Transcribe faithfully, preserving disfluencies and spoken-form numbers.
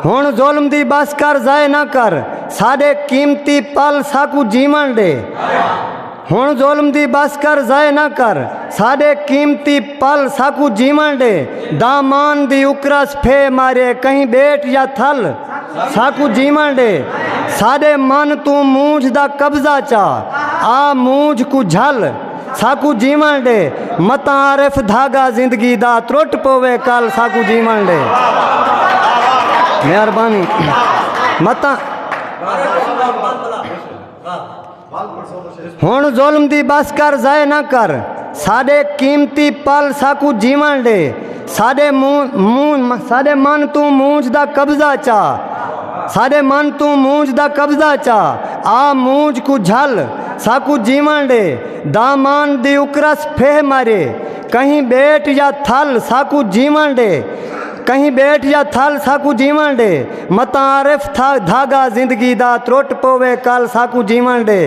ہݨ ظلم دی بس کر، ضائع نہ کر ساݙے قیمتی پل، ساکوں جیوݨ ݙے۔ ہݨ ظلم دی بس کر، ضائع نہ کر ساݙے قیمتی پل، ساکوں جیوݨ ݙے۔ دامان دی اکرس پھے مارے، کہیں ٻیٹ یا تھل، ساکوں جیوݨ ݙے۔ ساݙے من توں مونجھ دا قبضہ چا، آ مونجھ کوں جھل، ساکوں جیوݨ ݙے۔ متاں عارف دھاڳا زندگی دا ترٹ پووے کل، ساکوں جیوݨ ݙے۔ مہربانی۔ متاں ہݨ ظلم دی بس کر، ضائع نہ کر ساݙے قیمتی پل، ساکوں جیوݨ ݙے۔ ساݙے مون-، مون-، ساݙے من توں مونجھ دا قبضہ چا، ساݙے من توں مونجھ دا قبضہ چا، آ مونجھ کوں جھل، ساکوں جیوݨ ݙے۔ دامان دی اکرس پھے مارے، کہیں ٻیٹ یا تھل، ساکوں جیوݨ ݙے۔ کہیں ٻیٹ یا تھل، ساکوں جیوݨ ݙے۔ متاں عارف تھا-، دھاڳا زندگی دا ترٹ پووے کل، ساکوں جیوݨ ݙے۔